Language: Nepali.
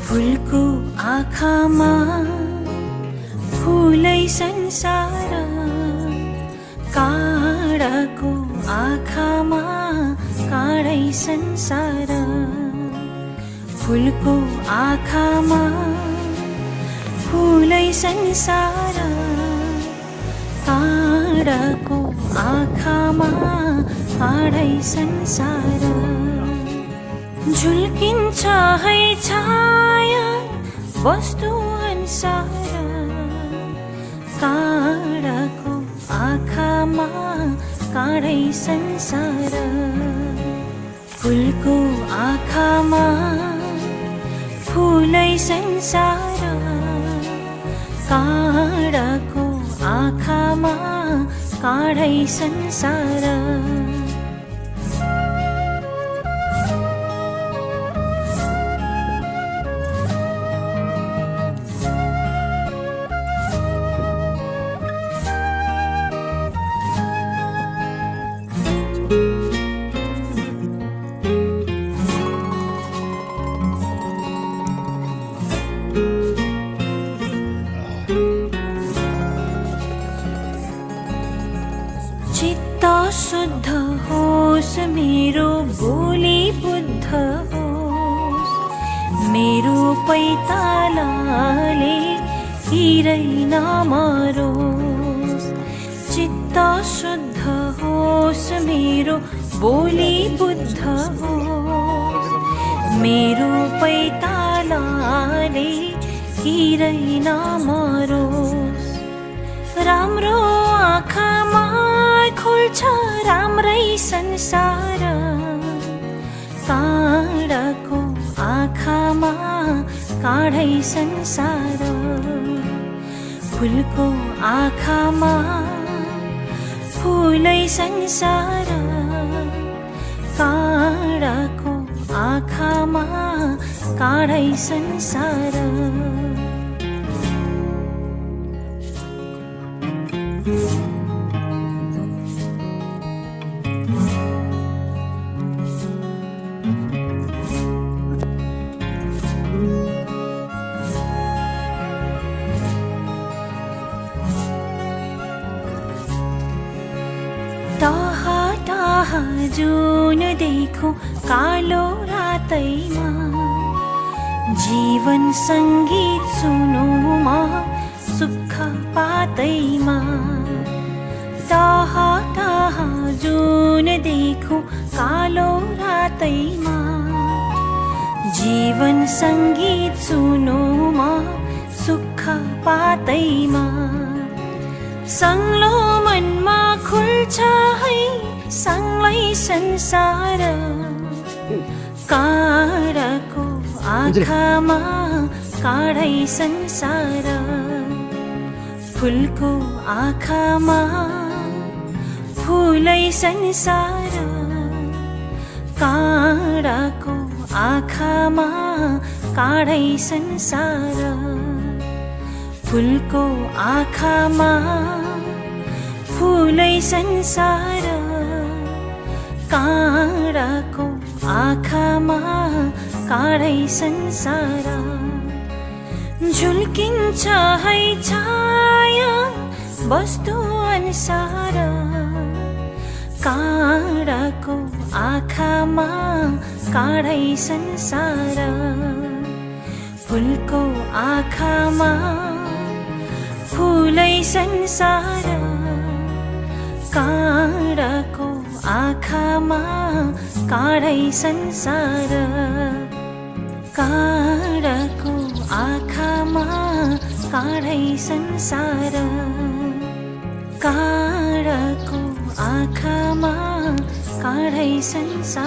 फुलको आँखामा फुलै संसार, काँडाको आँखामा काँडै संसार। फुलको आँखामा फुलै संसार, काँडाको आँखामा काँडै संसार। झुल्किन्छ है छाया वस्तु अनुसार, काँडाको आँखामा काँडै संसार। फुलको आँखामा फुलै संसार, काँडाको आँखामा काँडै संसार। चित्त शुद्ध होस् मेरो बोली बुद्ध होस्, मेरो पैतालाले हिरै नमरोस्। चित्त शुद्ध होस् मेरो बोली बुद्ध होस्, मेरो पैतालाले हिरै नमरोस्। राम्रो आँखामा खुल्छ राम्रै संसार, काँडाको आँखामा काँडै संसार। फुलको आँखामा फुलै संसार, काँडाको आँखामा काँडै संसार। टाहा टाहा जुन देखो कालो रातैमा, जीवन सङ्गीत सुनुमा सुख पातैमा। टाहा टाहा जुन देखो कालो रातैमा, जीवन सङ्गीत सुनुमा सुख पातैमा। संग्लो मनमा खुल्छ है सँगै संसार, काँडाको आँखामा काँडै संसार। फुलको आँखामा फुलै संसार, काँडाको आँखामा काँडै संसार। फुलको आँखामा फुलै संसार, काँडाको आँखामा काँडै संसार। झुल्किन्छ है छाया वस्तु अनुसार, काँडाको आँखामा काँडै संसार। फुलको आँखामा फुलै संसार, काँडाको आँखामा काँडै संसार। काँडाको आँखामा काँडै संसार, काँडाको आँखामा काँडै संसार।